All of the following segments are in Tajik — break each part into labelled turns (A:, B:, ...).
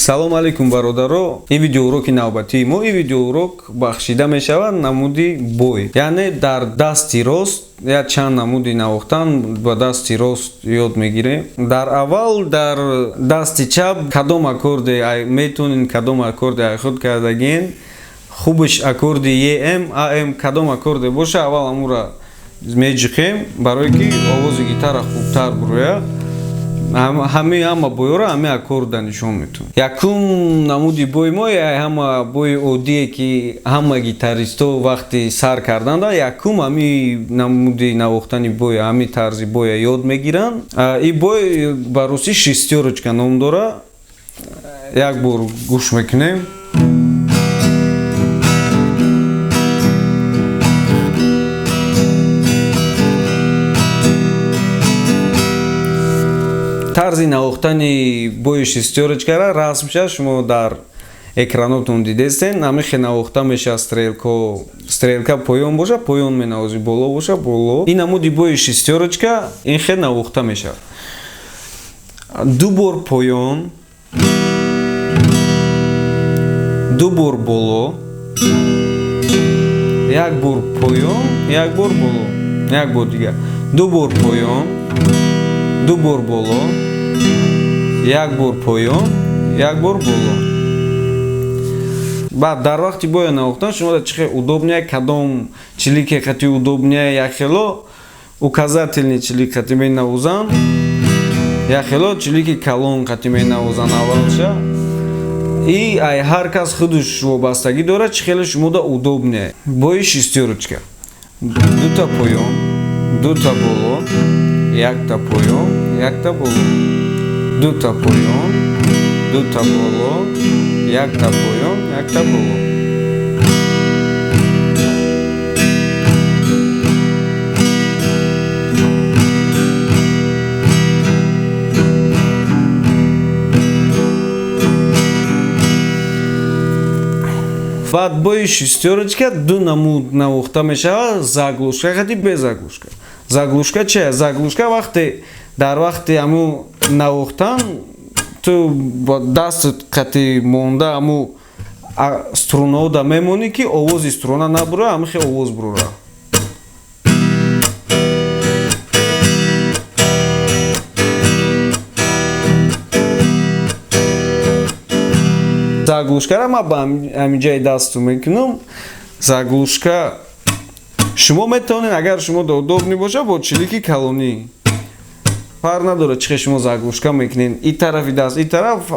A: Салом алейкум, бародаро. Ин видеоуроки навбатии мо. Ин видеоурок бахшида мешавад намуди бой, яъне дар дасти рост як чанд намуди навохтан ба дасти рост ёд мегирем. Дар аввал дар дасти чап кадом аккорде метонин, кадом аккорде ай худ кардагин, хубаш аккорди ем, ам, кадом аккорде боша, аввал амура меҷиқем, барое ки овози гитара хубтар бурояд. Ҳамаи ҳама бойро ҳамаи аккорда нишон метавон. Якум намуди бои мо, ҳама бои оддие, ки ҳама гитаристо вақти сар карданда якум ҳами намуди навохтани бой, ҳами тарзи боя ёд мегиранд. Ин бой ба русӣ шестёрочка ном дора. Як бор гӯш мекунем. Тарзи навохтани бои шестёрочкара расмша шумо дар экранотон дидестен. Ҳамихе навохта меша. Стрелко, стрелка поён боша, поён менавозӣ, боло боша, боло. Ин намуди бои шестёрочка ин хе навохта мешавад: ду бор поён, ду бор боло, як бор поён, як бор боло, як бор дигар ду бор поён, ду бор боло, як бор поён, як бор боло. Баъд дар вақти боя навохтан шумо чӣ хел удобнее, кадом чилике қати удобнее. Як хело указательный чилик қати менавозанд, як хело чилики калон қати менавозанд аввалша. И ай ҳар кас худаш вобастагӣ дорад, чӣ хеле шумода удобнее. Бои шестёрочка: дута поён, дута боло, якта поён, якта боло, дута поён, дута боло, якта поён, якта боло. Баъд бои шестёрочка ду намуд навохта мешавад: заглушка қати, без заглушка. Заглушка чи? Заглушка вақте дар вақти ҳаму навохтан ту бо дастат қати монда ҳаму струнаода мемонӣ, ки овози струна набура, ҳамихе овоз бурура. Заглушкара ман ба ҳаминҷаи дасту мекунам. Заглушка шумо метавонед, агар шумо удобный боша, бо чилики калонӣ, фарқ надорад чӣ хел шумо заглушка мекунед, и тарафи даст, и тараф.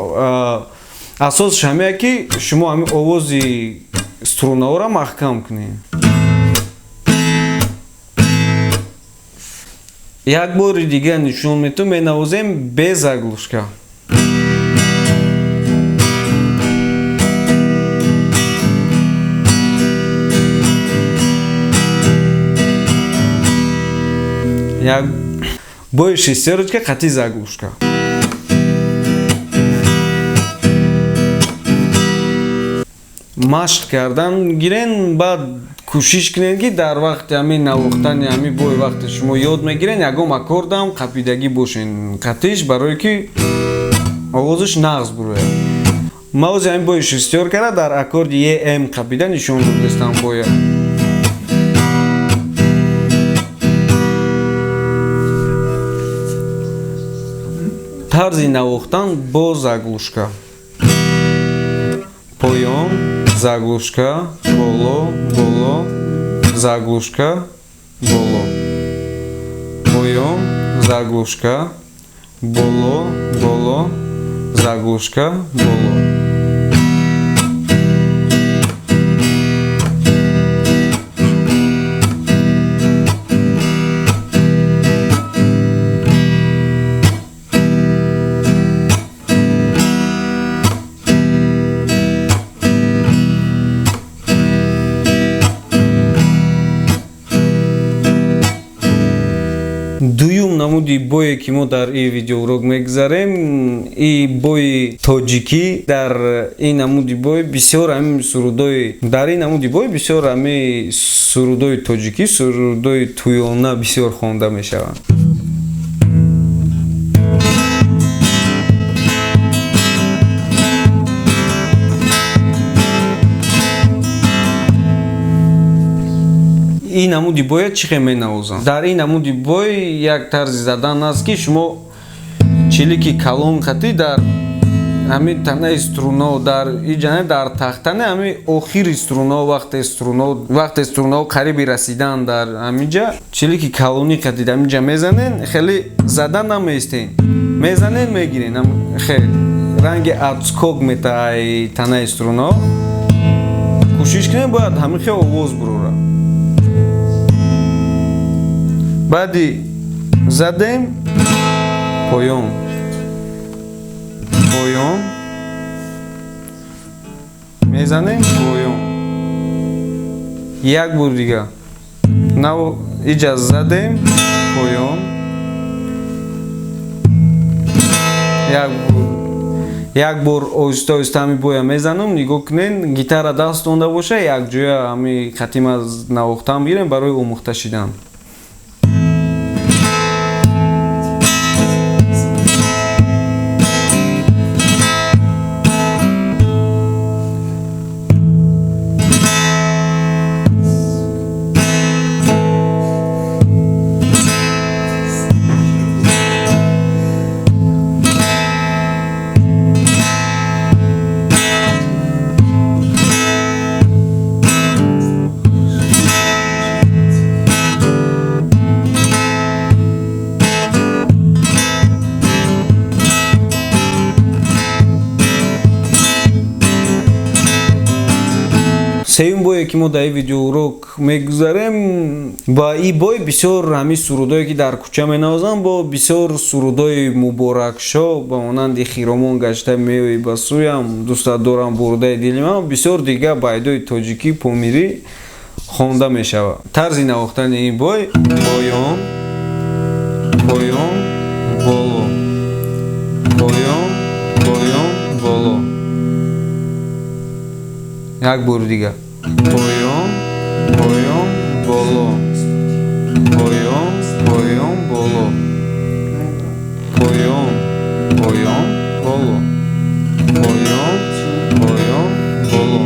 A: Асосш ҳамея, ки шумо ҳамин овози струнаҳоро маҳкам кунед. Як бори дигар нишон метавон, менавозем без заглушка. Як бои шестёрочка қати заглушка. Машқ кардан гирен, баъд кӯшиш кунед, ки дар вақти ҳамин навохтани ҳамин бой, вақте шумо ёд мегирен, ягон аккордам қапидагӣ бошен қатиш, барое ки овозаш нағз бурояд. Ман ози ҳамин бои шестёркара дар аккорди ем қапида нишон додистам боя. Тарзи навохтан бо заглушка: поён, заглушка, боло, боло, заглушка, боло, поён, заглушка, боло, боло, заглушка, боло. Дуюм намуди бое, ки мо дар ин видеоурок мегузарем, и бои тоҷикӣ. Дар ин намуди бой бисёр ҳамин сурудои, дар ин намуди бой бисёр ҳамин сурудои тоҷикӣ, сурудои тӯёна бисёр хонда мешаванд. Ин намуди боя чӣ хел менавозанд? Дар ин намуди бой як тарзи задан аст, ки шумо чилики калон қатӣ дар ҳамин танаи струно, дар иҷане, дар тахтане ҳамин охири струно, вақте струно қариби расидан, дар ҳаминҷа чилики калонӣ қатӣ дар ҳаминҷа мезанен, хеле зада намеистен, мезанен, мегирен, хел ранги отскок метаҳай танаи струно. Кӯшиш кунем, бояд ҳамин хел овоз бурора. Баъди задем, поён, поён, мезанем, поён, як бор дига нав иҷа задем, поён, як бор оҳиста оҳиста ҳами боя мезанам. Нигоҳ кунен, гитара даст онда боша, якҷоя ҳами қатима навохтан бигирем барои омӯхта шидан. Сеюм бое, ки мо дар ин видеоурок мегузарем, ба ин бой бисёр ҳамин сурудое, ки дар кӯча менавозанд, бо бисёр сурудои муборакшо, ба монанди «Хиромон гашта меоӣ ба сӯям», «Дӯстат дорам, бурдаи дили ман», бисёр дига байдои тоҷикӣ, помирӣ хонда мешавад. Тарзи навохтани ин бой: поён, поён, боло, поён, поён, боло. Як бор дига: поён, поён, боло, поён, поён, боло, поён, поён, боло, поён, поён, боло.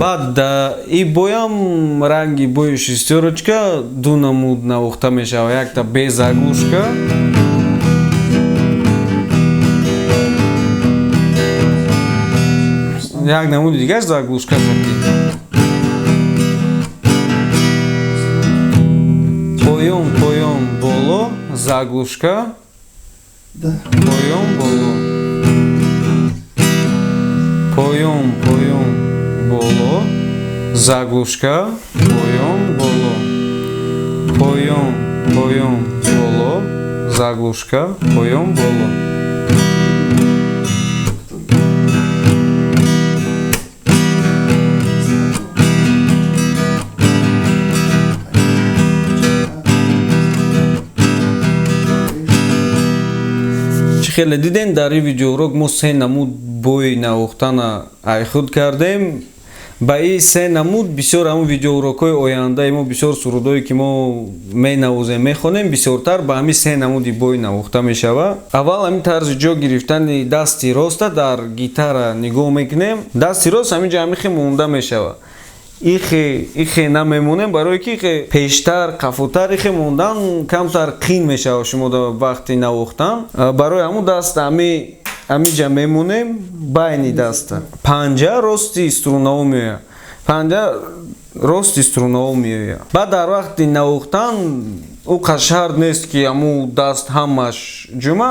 A: Баъд и боям ранги бои шестёрочка ду намуд навохта мешавад: якта без заглушка, як намуди дигар заглушка хати. Поён, поён, боло, заглушка, поён, боло, поён, поён, боло, заглушка, поён, боло, поён, поён, боло, заглушка, поён, боло. Чӣ хеле дидем, дар ин видеоурок мо се намуд бои навохтана айхуд кардем. Ба ин се намуд бисёр ҳамун видеоурокҳои ояндаи мо, бисёр сурудое, ки мо менавозем, мехонем, бисёртар ба ҳамин се намуди бой навохта мешавад. Аввал ҳамин тарзи ҷо гирифтани дасти роста дар гитара нигоҳ мекунем. Дасти рост ҳамин ҷо ҳамихе монда мешавад, ихе намемонем, барое ки ихе пештар, қафотар ихе мондан камтар қин мешавад шумо вақти навохтан. Барои ҳамун даст ҳамиҷа мемонем, байни даста панҷа рости струнао меояд, панҷа рости струнао меояд. Баъд дар вақти навохтан ӯ қашард нест, ки ҳамун даст ҳамаш ҷума,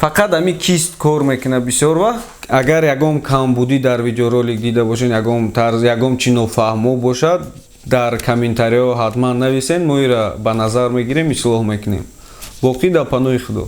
A: фақат ҳамин кист кор мекунад бисёр вақт. Агар ягон камбудӣ дар видеоролик дида бошед, ягон тарз, ягон чи нофаҳмо бошад, дар комментариҳо ҳатман нависен, мо ира ба назар мегирем, ислоҳ мекунем. Боқӣ дар паноҳи Худо.